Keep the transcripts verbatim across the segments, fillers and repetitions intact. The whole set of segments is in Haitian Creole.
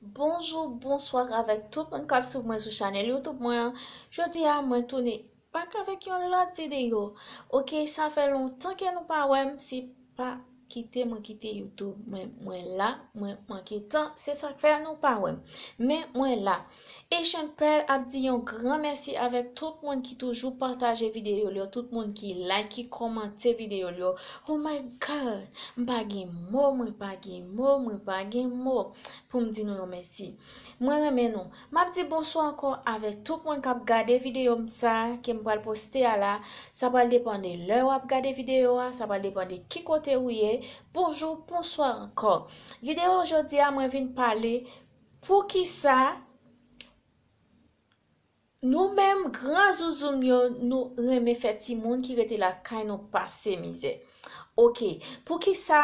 Bonjou, bonswa avèk tout moun k ap swiv mwen sou chanèl YouTube mwen an. Jodi a, mwen tounen bak avèk yon lòt videyo. Oke, sa fè lontan ke nou pa wè m, se pa kite mwen kite YouTube. Mwen, mwen la, mwen manke tan, se sa k fè nou pa wè m. Men mwen la. Asian Pearl ap di yon gran mèsi avèk tout moun ki toujou pataje videyo l yo, tout moun ki like, ki kòmante videyo l yo. Oh my God! M pa gen mo, mwen pa gen mo, mwen pa gen mo pou m di nou yon mèsi. Mwen renmen nou. M ap di bonswa ankò avèk tout moun k ap gade videyo m sa ke m pral poste a la. Sa pral depann de lè w ap gade videyo a, sa pral depann de ki kote ou ye. Bonjou, bonswa ankò. Videyo jodi a, mwen vin pale poukisa nou menm gran zouzoum yo, nou renmen fè timoun ki rete lakay nou pase mizè. Oke, poukisa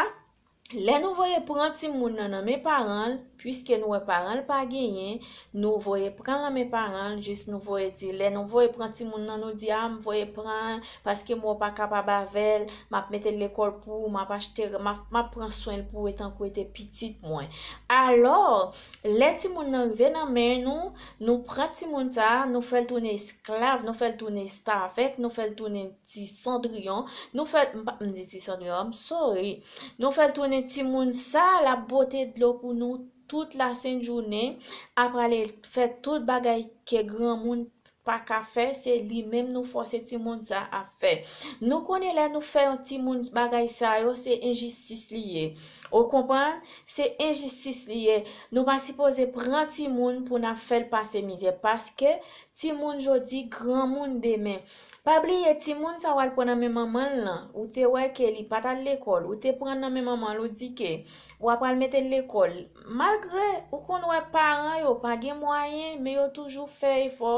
lè nou voye pran timoun nan nan men paran l, piske nou wè paran l pa genyen, nou voye pran l nan men paran l, jis nou voye di, lè nou voye pran timoun nan, nou di, a, m voye pran l, paske m wè w pa kapab avè l, m ap mete l lekòl pou ou, m ap achte, m ap, m ap pran swen l pou ou, etankou e te pitit mwen. Alò, lè timoun nan rive nan men nou, nou pran timoun sa a, nou fè l tounen esklav, nou fè l tounen restavèk, nou fè l tounen ti sandriyon, nou fè l, m pa, m di ti sandriyon, I'm sorry. Nou fè l tounen timoun sa, l ap bwote dlo pou nou tout lasent jounen, ap ale fè tout bagay ke granmoun pa ka fè, se li menm nou fòse timoun sa ap fè. Nou konnen lè nou fè yon timoun bagay sa yo, se enjistis li ye. Ou konprann? Se enjistis li ye. Nou pa sipoze pran timoun pou n ap fè l pase mizè, paske timoun jodi, granmoun demen. Pa bliye, timoun sa w al pran nan men manman l lan, ou te wè ke li pa t al lekòl, ou te pran nan men manman l, ou di ke w ap al mete l lekòl. Malgre ou konn wè paran yo pa gen mwayen, men yo toujou fè efò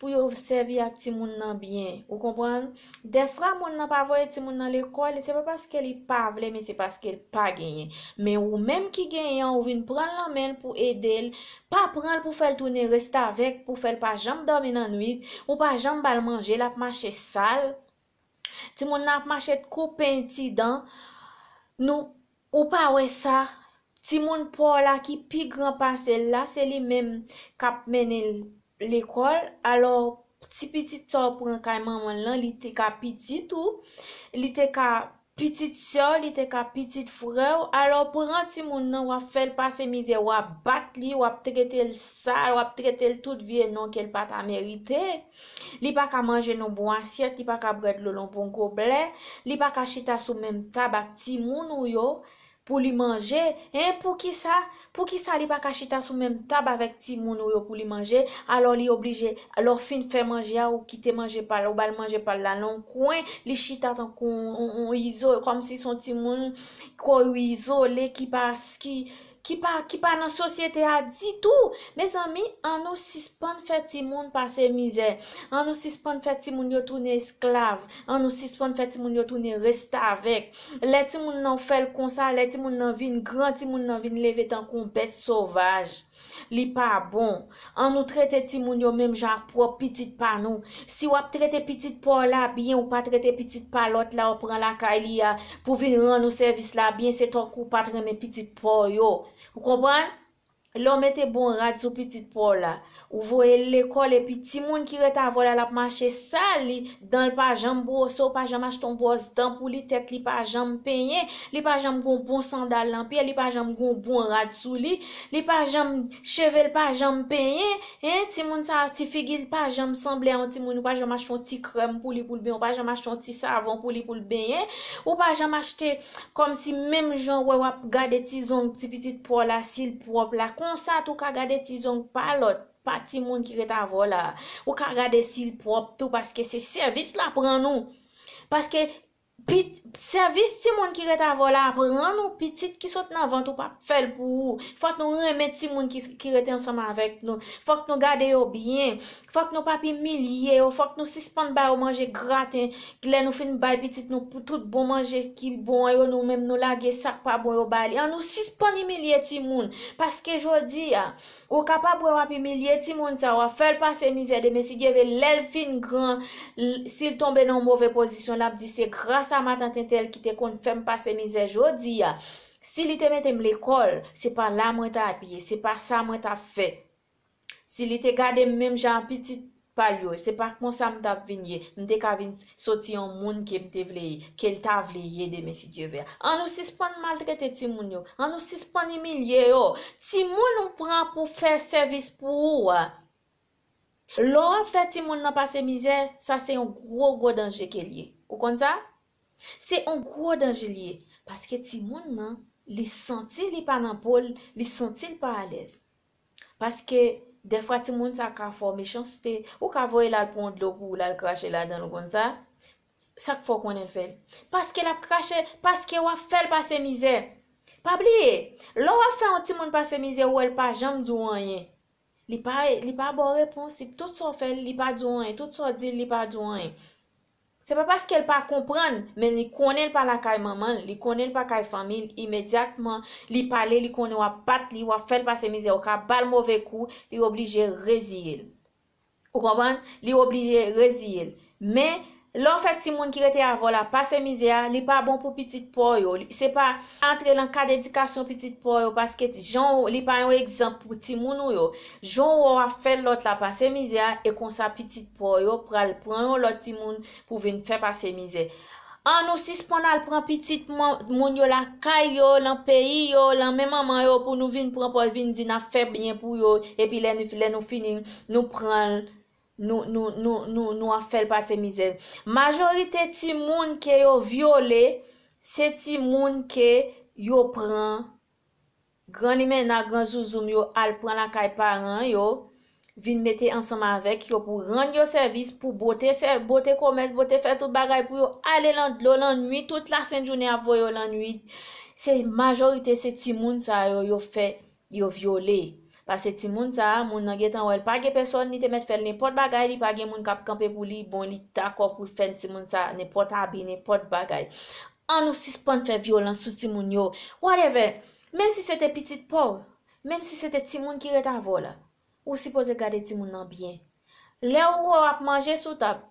pou yo sèvi ak timoun nan byen. Ou konprann? Dèfwa moun nan pa voye timoun nan lekòl, se pa paske li pa vle, men se paske l pa genyen. Men ou menm ki genyen an, ou vin pran l nan men l pou ede l, pa pran l pou fè l tounen restavèk, pou fè l pa janm dòmi nan nwit, ou pa janm ba l manje, l ap mache sal. Timoun nan ap mache koupe ti dan. Nou, ou pa wè sa? Timoun pa w la ki pi gran pase l la, se li menm k ap mennen l lekòl. Alò, ti pitit sa w pran kay manman l lan, li te ka pitit ou, li te ka pitit sè w, li te ka pitit frè w. Alò, pran timoun nan, w ap fè l pase mizè, w ap bat li, w ap trete l sal, w ap trete l tout vye non ke l pa ta merite. Li pa ka manje nan bon asyèt, li pa ka bwè dlo nan bon goblè, li pa ka chita sou menm tab ak timoun ou yo pou li manje. Hein, poukisa? Poukisa li pa ka chita sou menm tab avèk timoun ou yo pou li manje? Alò, li oblije, lè w fin fè manje a, ou kite manje pa l, ou ba l manje pa l la nan yon kwen, li chita tankou yon, yon, yon izo, kòmsi se yon timoun ko izole ki pa, ki, ki pa, ki pa nan sosyete a ditou. Mezanmi, an nou sispann fè timoun pase mizè. An nou sispann fè timoun yo tounen esklav. An nou sispann fè timoun yo tounen restavèk. Lè timoun nan w fè l konsa, lè timoun nan vin gran, timoun nan vin leve tankou yon bèt sovaj. Li pa bon. An nou trete timoun yo menm jan ak pwòp pitit pa nou. Si w ap trete pitit pa w la byen, ou pa trete pitit pa lòt la, ou pran lakay li a pou vin rann ou sèvis la byen, se tankou w pa t renmen pitit pa w yo. Ou konprann? Lè w mete bon rad sou pitit pa w la, ou voye l lekòl, epi timoun ki ret avè w la, l ap mache sal, li, dan l pa janm bwose, ou pa janm achte yon bwòs dan pou li, tèt li pa janm penyen, li pa janm gen yon bon sandal nan pye, li pa janm gen yon bon rad sou li, li pa janm, cheve l pa janm penyen, hein, timoun sa, ti figi l pa janm sanble a yon timoun, ou pa janm achte yon ti krèm pou li pou l benyen, ou pa janm achte yon ti savon pou li pou l benyen, ou pa janm achte kòmsi menm jan w wè w ap gade ti zong ti pitit pa w la, si l pwòp la, konsa tou w ka gade ti zong pa lòt, pa timoun ki ret avè w la. Ou ka gade si l pwòp tou, paske se sèvis l ap rann ou. Paske pit-, sèvis timoun ki ret avè w la ap rann ou, pitit ki sot nan vant ou p ap fè l pou ou. Fòk nou renmen timoun ki, ki rete ansanm avèk nou. Fòk nou gade yo byen. Fòk nou p ap imilye yo. Fòk nou sispann ba yo manje graten. Lè nou fin bay pitit nou pou tout bon manje ki bon an yo, nou menm nou lage sa k pa bon yo ba li. An nou sispann imilye timoun. Paske jodi a, ou kapab wè w ap imilye timoun sa, w ap fè l pase mizè, demen si Dye vle, lè l fin gran, l-, si l tonbe nan yon move pozisyon, l ap di, se gras a matant entèl ki te konn fè m pase mizè jodi a. Si li te mete m lekòl, se pa la mwen ta ap ye, se pa sa mwen ta ap fè. Si li te gade m menm jan a pitit pa l yo, se pa konsa m t ap vin ye, m te ka vin soti yon moun ke m te vle ye, ke l ta vle ye demen si Dye vle. An nou sispann maltrete timoun yo, an nou sispann imilye yo. Timoun ou pran pou fè sèvis pou ou a, lè w ap fè timoun nan pase mizè, sa se yon gwo, gwo danje ke l ye. Ou konn sa? Se yon gwo danje li ye. Paske timoun nan, li santi li pa nan po l, li santi l pa alèz. Paske, dèfwa timoun sa ka fè w mechanste, ou ka voye l al pran dlo pou l al krache ladan l, ou konn sa? Sa k fè w konnen l fè l? Paske l ap krache, paske w ap fè l pase mizè. Pa bliye, lè w ap fè yon timoun pase mizè, ou wè l pa janm di w anyen. Li pa, li pa ba w repons, li, tout sa w fè l, li pa di w anyen, tout sa w di l, li pa di w anyen. Se pa paske l pa konprann, men li konnen l pa lakay manman l, li konnen l pa kay fanmi l, imedyatman, li pale, li konnen w ap bat li, w ap fè l pase mizè, ou ka ba l move kou, li oblije reziye l. Ou konprann? Li oblije reziye l. Men, lè w fè timoun ki rete avè w la pase mizè a, li pa bon pou pitit pa w yo. Li, se pa antre nan kad edikasyon pitit pa w yo, paske jan w, li pa yon egzanp pou timoun ou yo. Jan w wè w ap fè lòt la pase mizè a, e konsa pitit pa w yo pral pran yon lòt timoun pou vin fè pase mizè. An nou sispann al pran pitit moun yo lakay yo, lan peyi yo, lan men manman yo, pou nou vin pran pòz, vin di n ap fè byen pou yo, epi lè nou, lè nou fini, nou pran l, nou, nou, nou, nou, nou ap fè l pase mizè. Majorite timoun ke yo vyole, se timoun ke yo pran gran limena, gran zouzoum yo al pran lakay paran yo, vin mete ansanm avèk yo pou rann yo sèvis, pou bote sè-, bote komès, bote fè tout bagay pou yo ale lan dlo lannwit, tout lasentjounen ap voye yo lannwit. Se majorite se timoun sa yo, yo fè, yo vyole. Paske timoun sa a, moun nan gentan wè l pa gen pèsòn, li te mèt fè l nenpòt bagay, li pa gen moun k ap kanpe pou li, bon, li dakò pou l fè timoun sa a nenpòt abi, nenpòt bagay. An nou sispann fè vyolans sou timoun yo. Whatever. Menm si se te pitit pa w, menm si se te timoun ki ret avè w la, ou sipoze gade timoun nan byen. Lè ou wè w ap manje sou tab,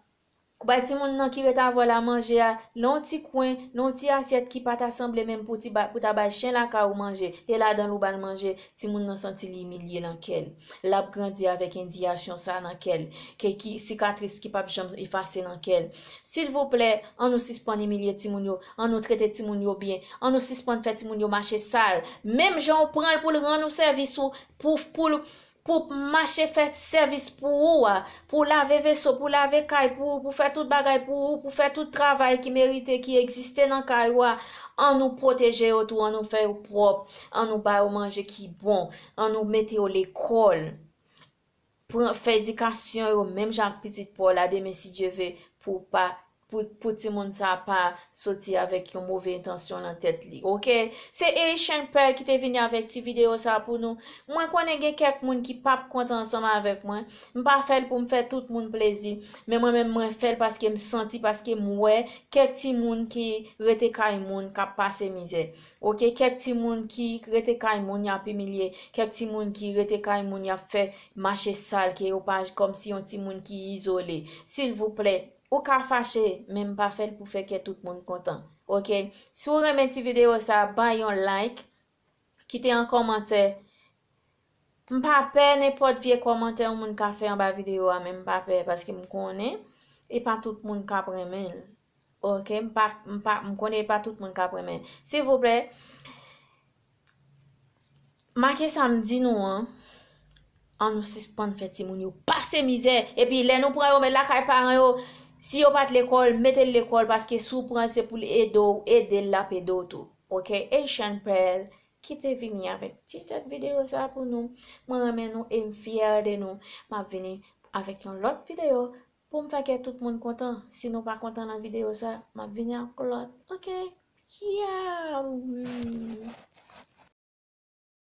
ou bay timoun nan ki ret avè w la manje a nan yon ti kwen, nan yon ti asyèt ki pa ta sanble menm pou ti ba-, pou ta bay chen lakay ou manje, e ladan l ou ba l manje, timoun nan santi li imilye nan kè l. L ap grandi avèk endiyasyon sa nan kè l, ke ki, sikatris ki p ap janm efase nan kè l. Silvouplè, an nou sispann imilye timoun yo, an nou trete timoun yo byen, an nou sispann fè timoun yo mache sal. Menm jan w pran l pou l rann ou sèvis ou, pou, pou l, pou mache fè sèvis pou ou a, pou lave veso, pou lave kay pou ou, pou fè tout bagay pou ou, pou fè tout travay ki merite, ki egziste nan kay ou a, an nou pwoteje yo tou, an nou fè yo pwòp, an nou ba yo manje ki bon, an nou mete yo lekòl. Pran, fè edikasyon yo menm jan ak pitit pa w la demen si Dye ve, pou pa, pou, pou timoun sa pa soti avèk yon move entansyon nan tèt li, oke? Se Haitian Pearl ki te vini avèk ti videyo sa pou nou. Mwen konnen gen kèk moun ki p ap kontan ansanm avèk mwen. M pa fè l pou m fè tout moun plezi, men mwen menm mwen fè l paske m santi, paske m wè kèk timoun ki rete kay moun k ap pase mizè. Oke, kèk timoun ki rete kay moun y ap imilye, kèk timoun ki rete kay moun y ap fè mache sal, ke yo pa, kòmsi yon timoun ki izole. Silvouplè, ou ka fache, men m pa fè l pou fè kè tout moun kontan. Oke? Si w renmen ti videyo sa, bay yon like, kite yon kòmantè. M pa pè nenpòt vye kòmantè yon moun ka fè anba videyo a, men m pa pè, paske m konnen e pa tout moun k ap renmen l. Oke, m pa, m pa, m konnen e pa tout moun k ap renmen l. Silvouplè, make sa m di nou an, an nou sispann fè timoun yo pase mizè. Epi lè nou pran yo met lakay paran yo, si yo pa t lekòl, mete l lekòl, paske si w pran l se pou l ede w, ede l, l ap ede w tou. Oke, Haitian Pearl ki te vini avèk ti tèt videyo sa pou nou. Mwen renmen nou e m fyè de nou. M ap vini avèk yon lòt videyo pou m fè kè tout moun kontan. Si nou pa kontan nan videyo sa, m ap vini ak lòt. Oke? Yow!